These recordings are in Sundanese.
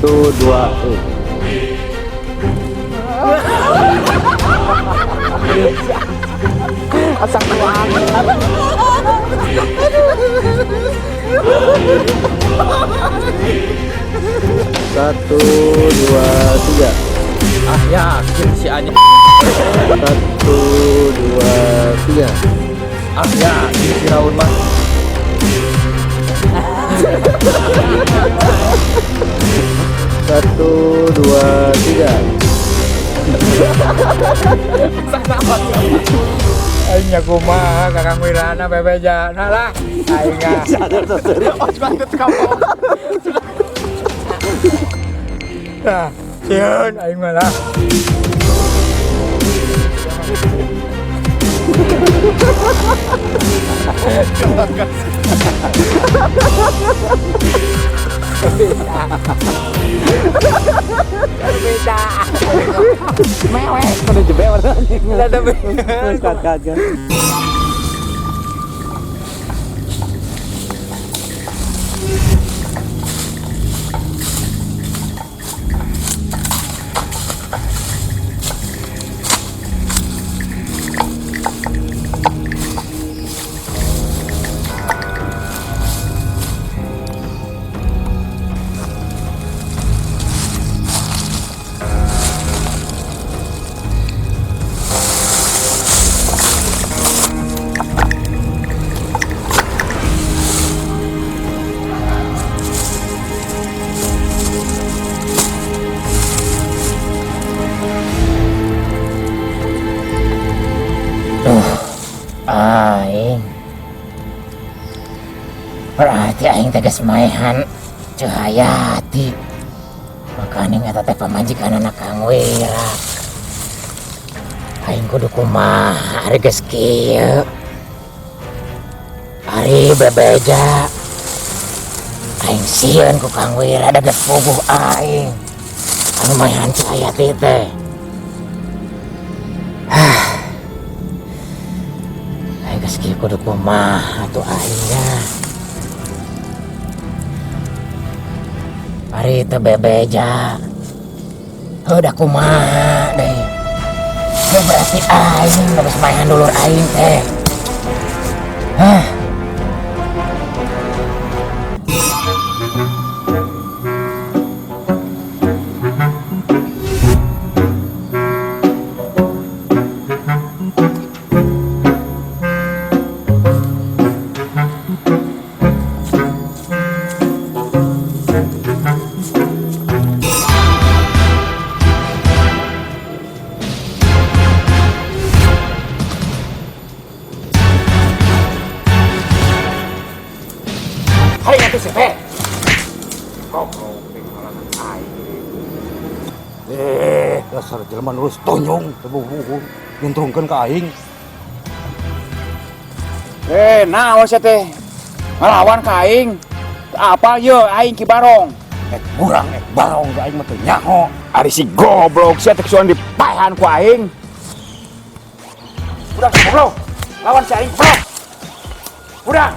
Satu, dua, tiga. Asal banget. Satu, dua, tiga. Ah yakin si anjing. Satu, dua, tiga. Ah yakin si Raun mah. Satu, dua, tiga. Aing nya kumaha Kakang Wirana bebeja. Nah lah, aing ah. Oh, banget kamu. Nah, sieun aing mah lah. Beda. Mewek. Pada jebel anjing. Ada Terus kat kat kat. Aing berarti aing tegas maehan Cahayati, makanya eta teh pamajikan anak Kang Wira. Aing kudu kumaha ari geus kieu, ari bebeja aing sieun ku Kang Wira, da geus puguh aing anu maehan Cahayati teh. Aing geus kieu kudu kumaha atuh aing nya, ari teu bebeja heuh da kumaha deui. Heuh, berarti aing geus maehan dulur aing teh. Hah. Hai atuh si Pe. Goblok ngalangan aing. Eh, dasar jelema nurus tonyong, teu nyuntrungkeun ka aing. Eh, naon sia teh? Ngalawan ka aing. Apa ye aing Ki Barong? Ek burang, ek barong ka aing mah teu nyaho. Ari si goblok sia teh kusuan dipaehan ku aing. Udah goblok. Lawan si aing goblok. Udah.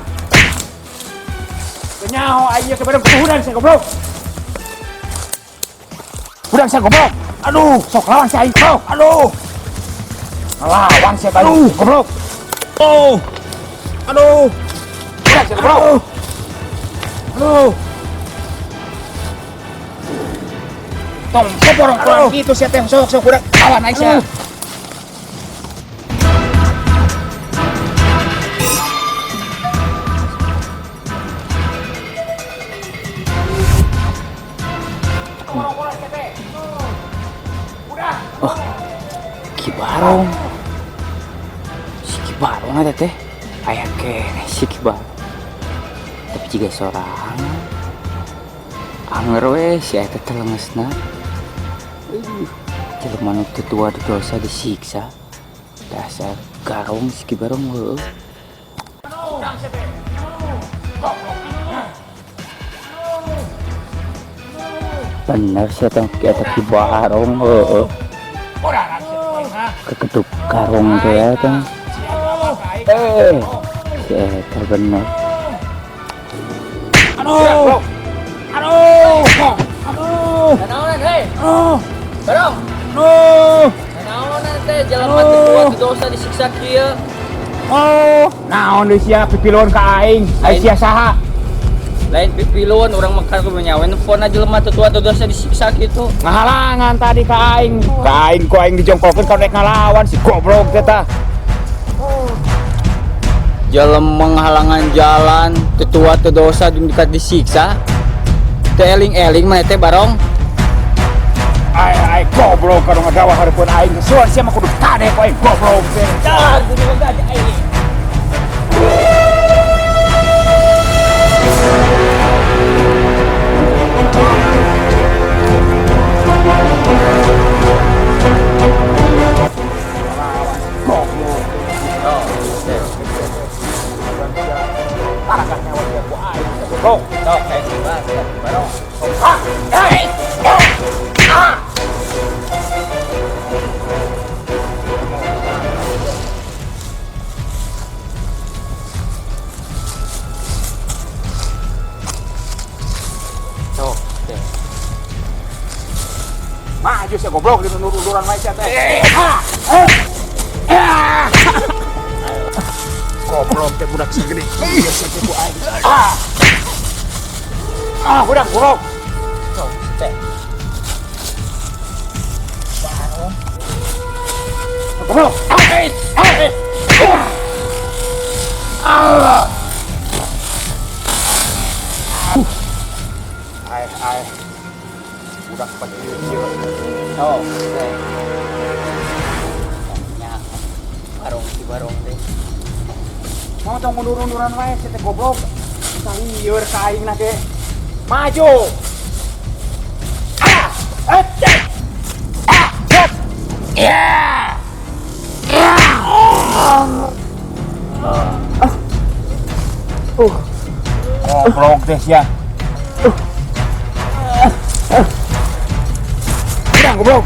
Teu nyaho aing ye kebeudem kuhuran sia goblok. Udah sia goblok. Aduh, sok lawan si aing goblok. Aduh. Lawan sia tadi Aduh. goblok. Oh. Aduh. Udah sia goblok. Aduh. Tong poporong-porong gitu sia teh sok sok udah lawan aing sia. Oh, Ki Barong. Si Ki Barong ada teh. Aya keneh si Ki Barong. Tapi jiga sorangan. Anger we si eta teh leungeusna. Jelema nu teu tua dosa disiksa. Dasar garong si Ki Barong heueuh. Bener sih eta Ki Barong heueuh. Keketuk karung teh ya teh. Si eta bener. Aduh. Aduh. Aduh. Oh. Barong. Oh. Naon teh jelema teu kuat dosa disiksa kieu. Oh, naon deui sia pipiluan ka aing? Ai sia saha? Lain pipiluan urang makan ku nyawa nelfon aja jelema teu tua dosa disiksa kitu. Ngahalangan tadi ka aing. Ka aing ku aing dijongkolkeun ka rek ngalawan si goblok teh tah. Jelema ngahalangan jalan teu tua teu dosa dekat disiksa. Teu eling-eling maneh teh Barong. Ai ai goblok kada ngadawa hareupeun aing. Suan sia mah kudu kade ku aing goblok teh. Dah, kudu aja aing. Maju sia goblok di undur-unduran wae sia teh. Goblok teh budak segede. Ieu sia teh ku aing. Ah, budak goblok. Sok teh. Goblok. Ai ai. Budak pacieun ieu. Oh, teh. Nya. Barong si Barong teh. Mau tong mundur-munduran wae sia teh goblok. Lieur ka aing na ge. Maju. Ah! Eh! Ah! Set. Ya! Goblok teh sia. Udah goblok.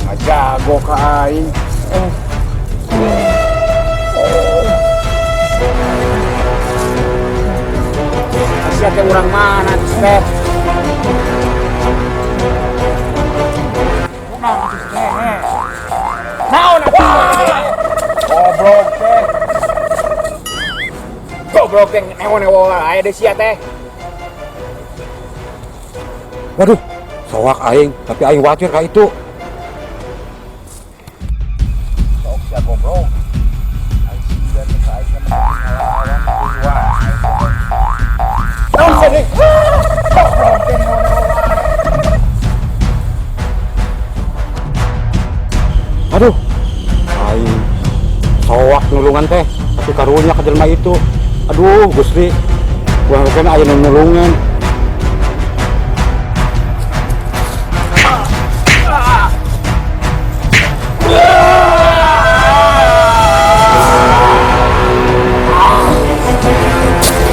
Ngajago ka aing. Sia teh urang mana teh? Naon atuh? Goblok teh. Goblok teh newo-newo aya deui sia teh. Waduh, soak aing, tapi aing wajar ka itu. Sok sia goblok. Aing sia teh ka aing ngalawan wae. Naon sia deui? Goblok teh newo-newo wae. Aduh, aing soak nulungan teh, tapi karunya ka jelema itu. Aduh, Gusti, gua kan aya nu nulungan.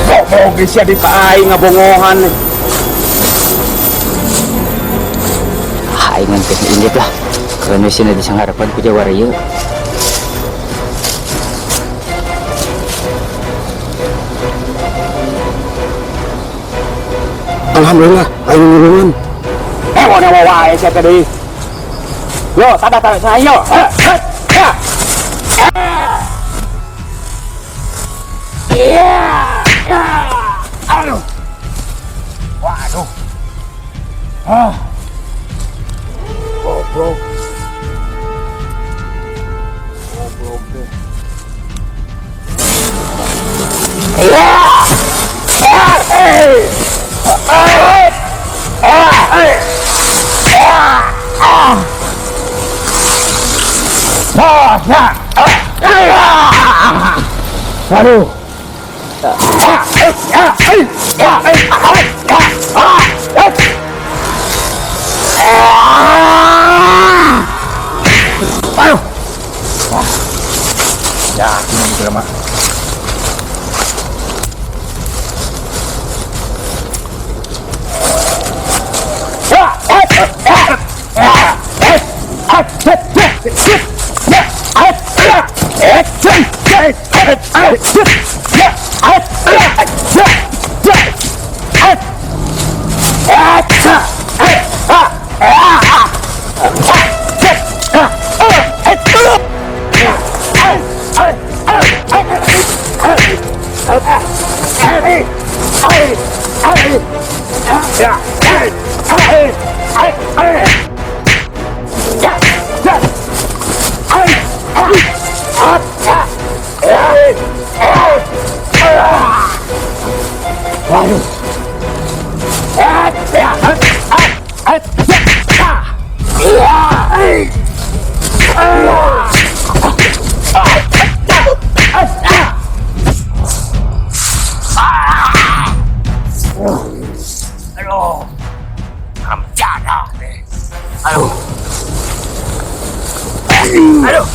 Goblok sia di ka aing ngabongohan. Aing teh indit lah. Karena sini di sangharapan ku jawara ieu. Alhamdulillah, aing nulungan. Newo-newo wae sia teh deui. Yo, tada tada saya yo. Aduh. Waduh. Ah. Goblok. Goblok deh. Aduh. Aduh. Ya, ini jelema. Ai. Ya. Ai. Ai. Ai. Ai. Ya. Ya. Ai. Ai. Ah. Ai. Ai. Waduh. Ya. Ya. Ah. Ah. Ya. Ya. Ai. Ah. Aduh. Jadah deh. Aduh. Aduh.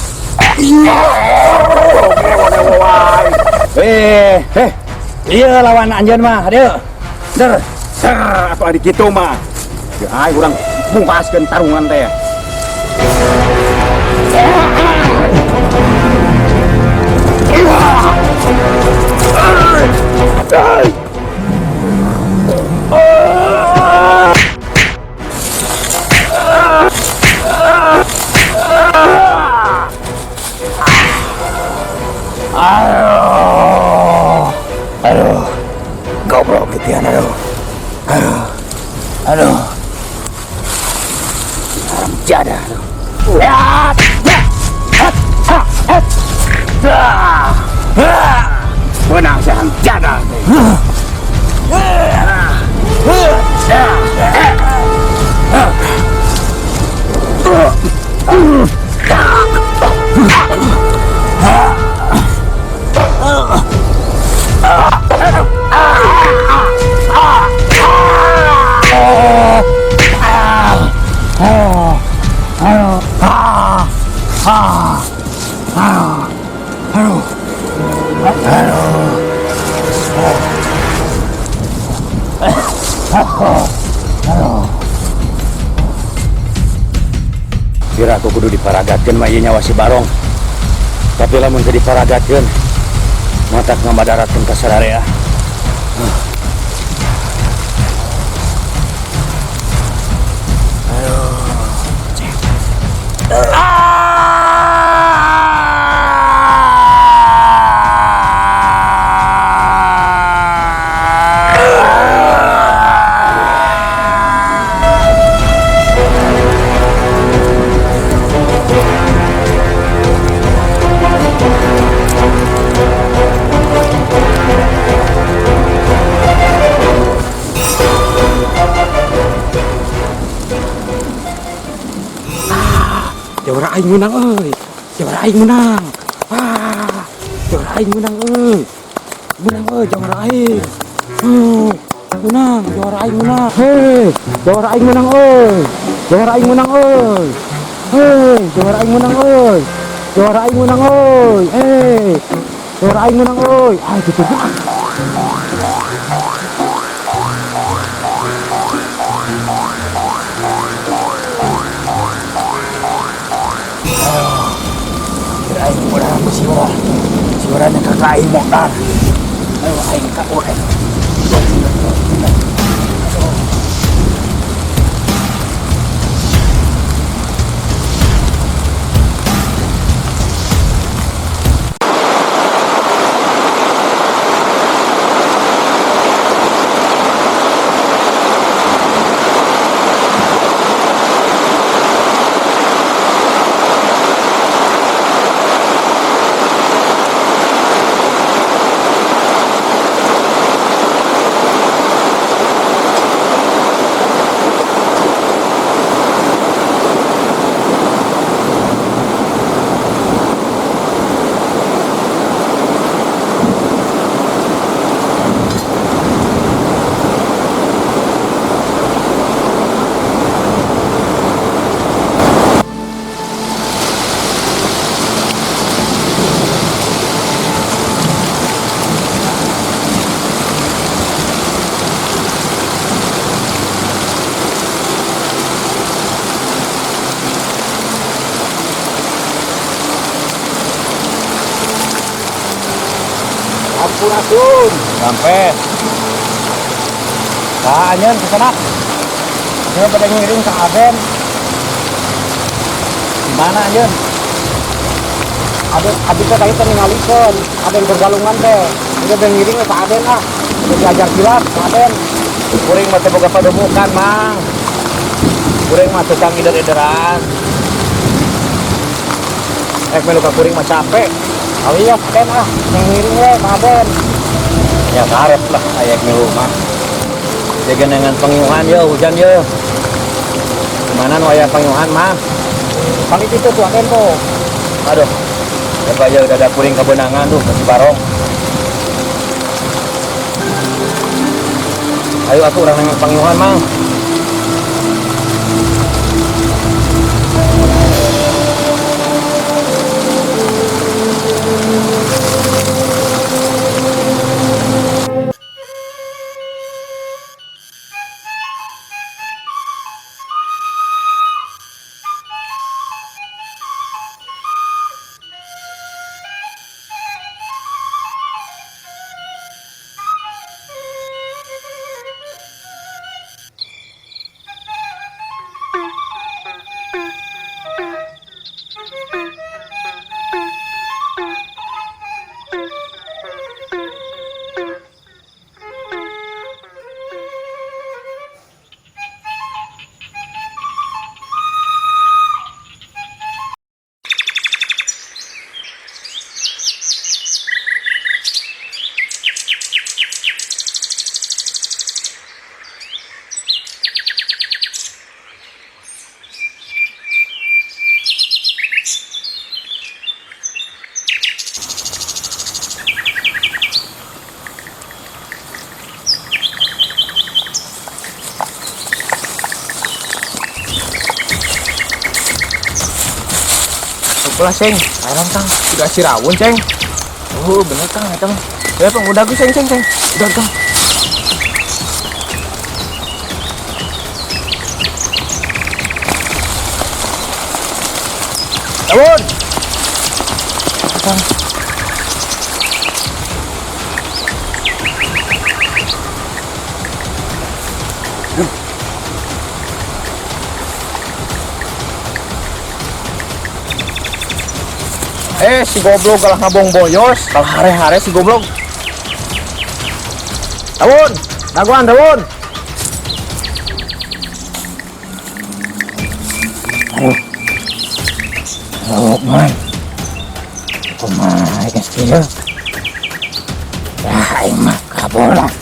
Eh, iya lawan anjeun mah, aduh. Der, der atuh ari kitu mah. Ya ai urang pungkaskeun tarungan teh. Aduh. Aduh. Goblok getian aduh. Aduh. Aduh. Haram jadah aduh. Ya. Ya. Ha. Ha. Ha. Menang si haram jadah. Kira aku kudu diparagatkeun mah ieu nyawa si Barong. Tapi lamun teu diparagatkeun, matak ngamadaratkeun ka sararea. Jawara aing menang euy. Jawara aing menang. Ah, jawara aing menang euy. Menang euy jawara aing. Menang, jawara aing menang. Hei, jawara aing menang euy. Jawara aing menang euy. Hei, jawara aing menang euy. Jawara aing menang euy. Hei, jawara aing menang euy. Ah, gitu. Siuranya kakak aing motor. Ayo aing ka urang. Sampurasun. Sampai. Kak anjeun ke sana. Dia pada ngiring ke Aden. Gimana anjeun? Aden abis teh tadi teh ningalikeun, Aden bergalungan teh. Dia pada ngiring ke Aden ah. Diajar silat, Raden. Kuring mah teu boga pademukan, Mang. Kuring mah tukang ider-ideran. Rek melu ka kuring mah capek. Oh iya, Den ah, neng ngiring we, Raden. Ya karep lah aya milu mah. Jaga dengan pengiuhan yo, hujan yo. Kemana nu aya pengiuhan mah? Pangit itu tuh Raden tuh. Aduh. Coba aja udah ada kuring kebenangan tuh masih barong. Ayo aku orang nengok pangiuhan mang. Ulah ceng, ayam kang, tidak sirawun ceng. Oh bener kang, eta mah. Ya pang udah gue ceng ceng ceng, udah kang. Rawun. Kang. Si goblok kalah ngabong boyos, kalah hare-hare si goblok. Rawun, daguan rawun. Aduh. Oh, man. Kumaha geus kieu. Ya aing mah kabur lah.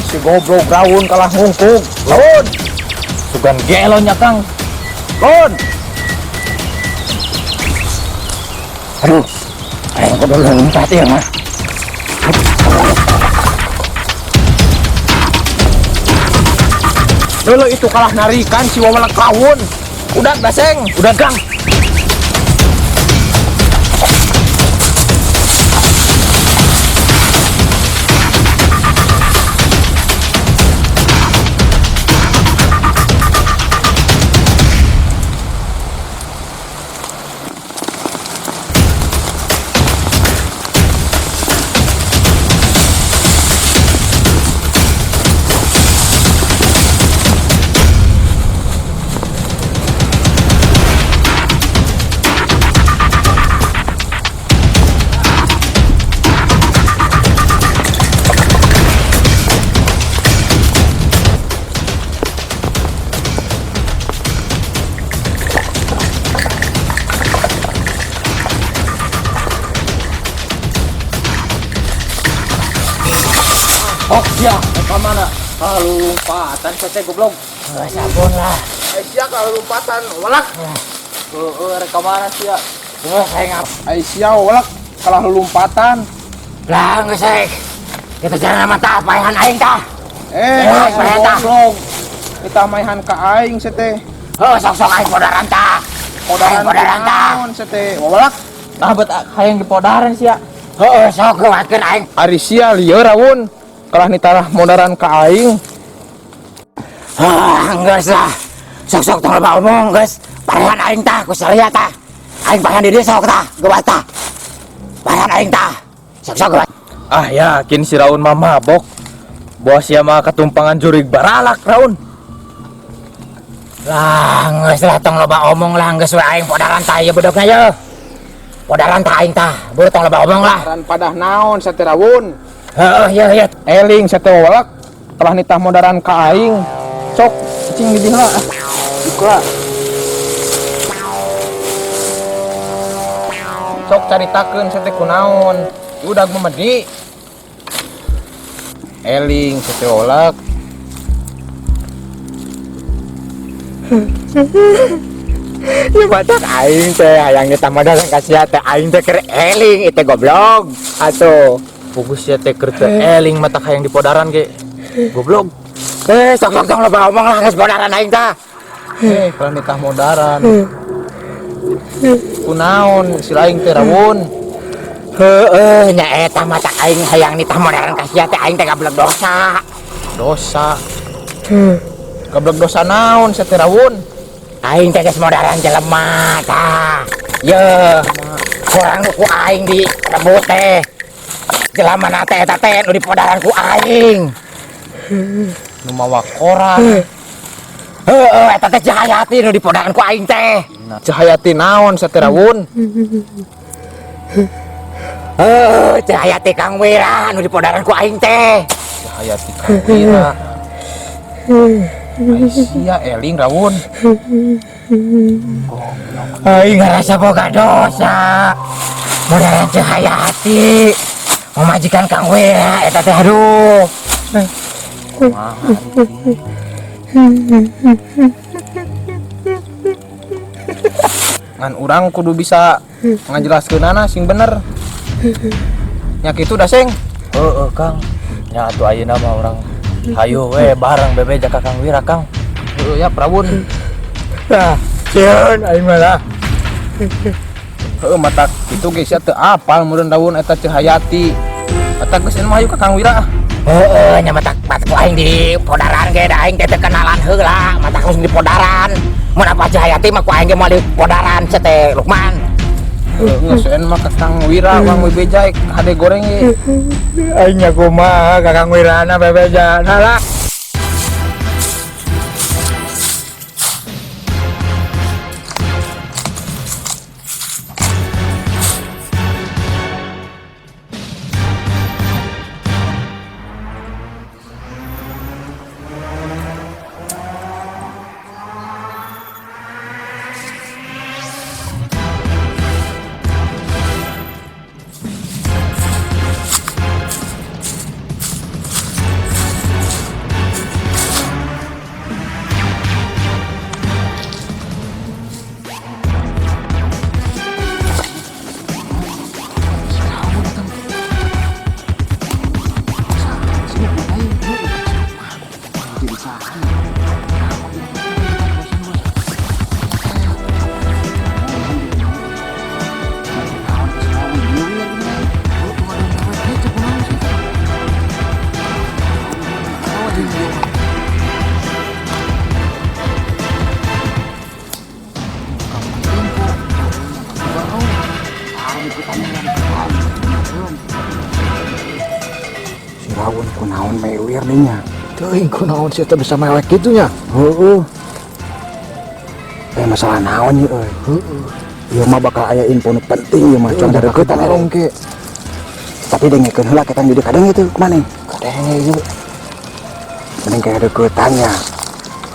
Si goblok rawun kalah ngungkung. Rawun. Sugan gelo nya Kang. Rawun. Aduh. Aing kudu lompat ya mah. Dulu itu kalah narikan si wawalak rawun. Udah daseng, udah Kang. Oh ya, ke mana? Kalau lompatan saya goblok. Enggak sabun lah. Aisyah kalau lompatan, walak. Heeh, rek ka mana sia? Heeh, saya ngap. Aisyah walak kalau lompatan. Lah geus saya. Kita jalan sama tah paehan aing tah. Eh, goblok. Kita maehan ka aing sia teh. Heuh, sok-sok aing podaran tah. Podaran tah. Sia teh, walak. Nah, bet hayang dipodaran sia. Heeh, sok geuwatkeun aing. Ari sia lieur rawun. Kalah nitarah modaran ka aing. Ah, geus lah. Sok-sok tong loba omong geus. Parehan aing tah ku salia tah. Aing parehan di dieu sok tah, geuwat tah. Parehan aing tah. Sok-sok geuwat. Ah, yakin si Raun mah mabok. Boa sia mah katumpangan jurig baralak Raun. Lah geus lah tong loba omong lah, geus we aing podaran tah ieu bedogna ye. Podaran tah aing tah, buru tong loba omong lah. Podaran padah naon sia teh Rawun? Heeh, ieu ieu. Eling sia teh wawalak telah nitah modaran ka aing. Sok cicing di dieu lah. Buka. Sok caritakeun sia teh kunaon. Udah memedi. Eling sia teh wawalak. Ya batak aing teh hayang nitah modaran ka sia teh aing teh keur eling ieu teh goblok. Atuh. Fokus sia teh keur teu eling matak hayang dipodaran ge. Goblok. Sok sok sok loba omong lah geus podaran aing tah. Kalau nitah modaran. Kunaon si aing teh Rawun? Heeh, nya eta mah tak aing hayang nitah modaran ka sia teh aing teh gablek dosa. Dosa. Gablek dosa naon sia teh Rawun? Aing teh geus modaran jelema tah. Ye, kurang ku aing di rebut teh. Jelema na teh eta teh nu dipodaran ku aing. Nu mawa koran. Heeh, eta teh Cahayati nu dipodaran ku aing teh. Cahayati naon sia teh Rawun? Heuh, Cahayati Kang Wira nu dipodaran ku aing teh. Cahayati Kang Wira. Ai sia eling Rawun. Aing ngarasa boga dosa. Modaran Cahayati. Memajikan Kang Wira eta teh aduh. Ngan urang kudu bisa ngajelaskeunana sing bener. Nya kitu da sing. Heeh Kang. Nya atuh ayeuna mah urang hayu we bareng bebeja ka Kang Wira Kang. Heeh ya Prawun. Tah, sieun aing mah lah. Heeh matak kitu ge sia teu apal meureun Rawun eta Cahayati. Eta geus mah hayu ka Kang Wira ah. Heeh, nya matak ku aing di podaran ge da aing teh teu kenalan heula, matak langsung di podaran. Mun apa Cahayati mah ku aing ge moal di podaran sia teh Lukman. Heeh, geus mah ka Kang Wira urang bebeja hade goreng ge. Aing nya kumaha ka Kang Wirana bebeja. Nah lah. Rawun kunaon mewir nya. Teuing kunaon sia teh bisa mewek kitu nya. Heeh. Masalah naon ieu euy? Heeh. Ieu mah bakal aya info nu penting ieu mah cuman deukeutan barong ke. Tapi dengekeun heula kita jadi kadang itu kumaha? Kadenge ieu. Mending kayak deukeutan nya.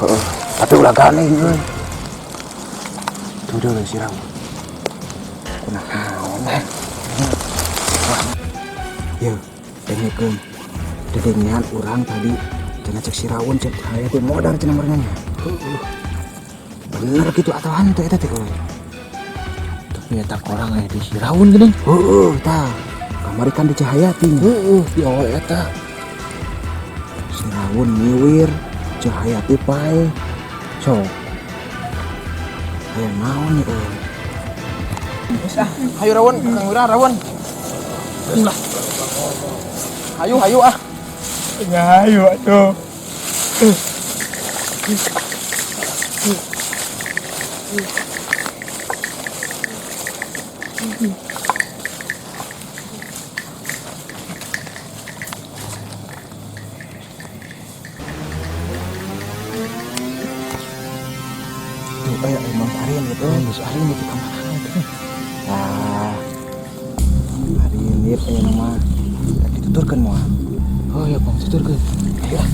Heeh. Tapi ulah gandeng euy. Tuh deui si Rawun. Kunaon? Yeuh, dengekeun. Dedengean urang tadi cenah cek si Rawun cek Hayati modar cenah meureun nya. Heeh. Bener gitu atau hantu eta teh euy. Tapi eta korang aya di si Rawun geuning. Heeh, tah. Kamari kan di Cahayati nya. Heeh, di awal eta. Si Rawun miwir, Cahayati pae. Sok. Aya naon nya euy? Geus ah, hayu Rawun, Kang Wira Rawun. Geus lah. Hayu hayu ah. Ya hayu atuh. Aya Mang Arin gitu. Geus Arin itu ka mana teh? Nah, Arin aya nama rek dituturkeun moal. Oh ya, Bang, tuturkeun. Ayo lah.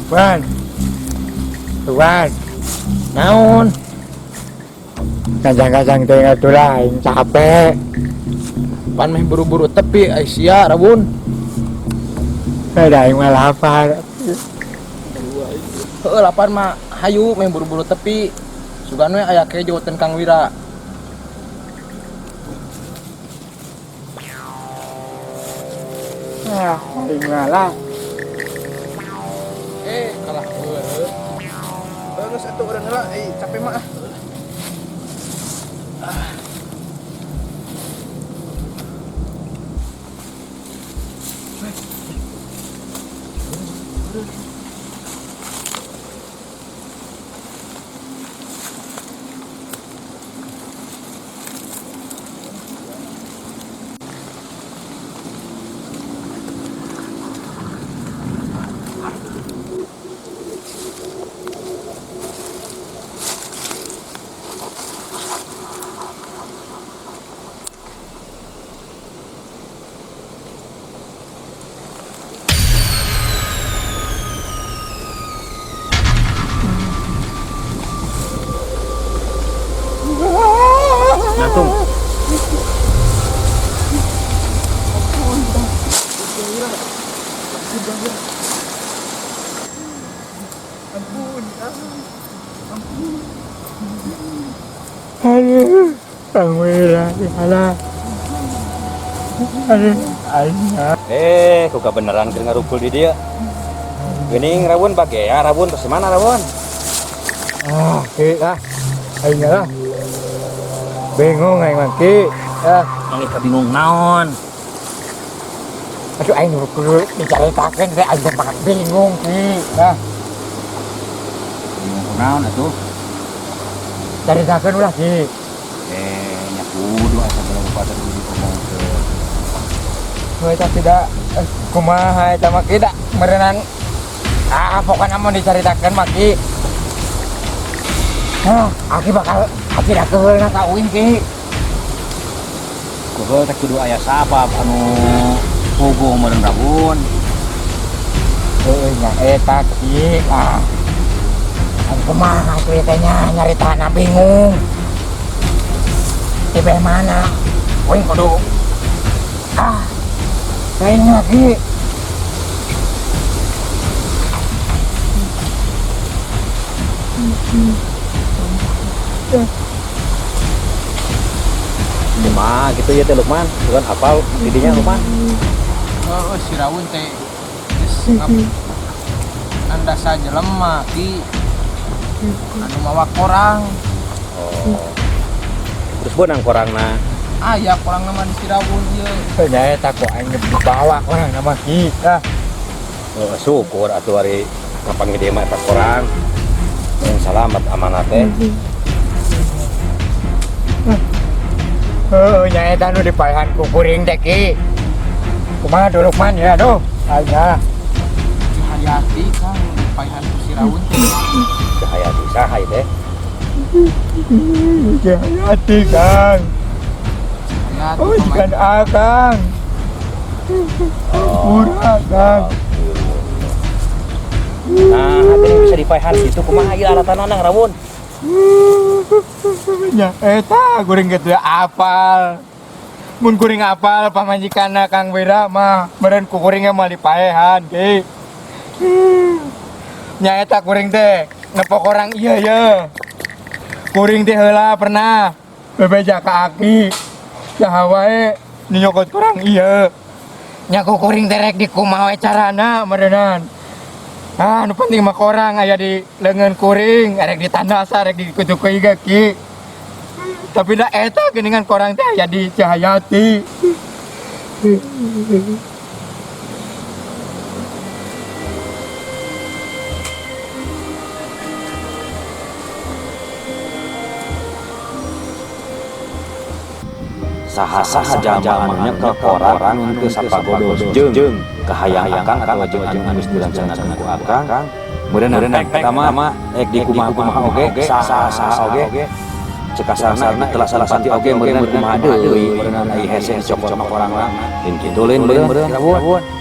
Tuan. Tuan. Naon? Kacang-kacang teh atuh lah aing capek. Pan meh buru-buru tepi ai sia Rawun. Ada aing mah lapar. Heueuh lapar mah hayu meh buru-buru tepi. Sugan we aya kejo ten Kang Wira. Ah, aing mah lah. Kalah heueuh. Heueuh geus atuh urang heula euy capek mah ah. Nantung. Aduh, Kang Wira, alah. Aduh, aing. Kok gak beneran keur ngarukul di dia. Geuning Rawun bagea Rawun terus mana Rawun? Ah, ki lah. Aing lah. Bingung aing mah ki. Ah, Nangis kabingung naon? Aduh aing nu kudu dicaritakeun teh aing teh banget bingung ki. Ah, Bingung kunaon atuh? Caritakeun ulah ki. Nya kudu asa berapa tadi diomongkeun. Heuh eta tidak kumaha eta mah ki da meureunan. Ah, pokokna mun dicaritakeun mah ki. Hah, aki bakal aki da keuheulna ka uing ki. Keuheul teh kudu aya sabab anu puguh meureun Rawun. Heueuh nya eta ki. Ah. Anu kumaha atuh teh nya nyaritana bingung. Tipe mana? Uing kudu. Ah. Kayaknya ki. Cuma gitu ya teh Lukman, bukan apal didinya Lukman. Heueuh si Rawun teh geus nandasa jelema ki anu mawa korang. Oh. Terus beunang korangna. Aya korangna mah di si Rawun ieu. Heuh nya eta ku aing dibawa korangna mah ki. Ah. Oh, syukur atuh ari kapan gede mah eta korang. Yang salamat amanah teh. Heuh nya eta nu dipaehan ku kuring teh ki. Kumaha tuh Lukman ya aduh. Aing. Cahayati Kang dipaehan ku si Rawun teh. Cahayati saha ieu teh? Cahayati Kang. Cahayati Oh, ikan akang. Murah Kang. Nah, hati ini bisa dipaehan gitu kumaha ieu alatanana Rawun? Nya eta kuring geus teu apal. Mun kuring apal pamajikanna Kang Wira mah meureun ku kuring mah dipaehan ki. Nya eta kuring teh nepok orang ieu ye. Kuring teh heula pernah bebeja ka aki. Saha wae nu nyokot kurang ieu. Nya ku kuring teh rek dikumaha we carana meureunnan. Ah, nu penting mah korang aya di leungeun kuring, arek di tandasa, arek di kutu ge ki. Tapi da eta geuningan korang teh aya di Cahayati. Saha-saha jalma anu nyekel korang anu teu sapagodos jeung kahayang akang atawa jeung anu geus direncanakeun ku akang, meureunna eta mah ek di kumaha-kumaha oge, saha-saha oge, cek kasarna telah salah santi oge, meureunna kumaha deui, meureunna ai hese dicokot mah korangna. Lain kitu, lain meureun.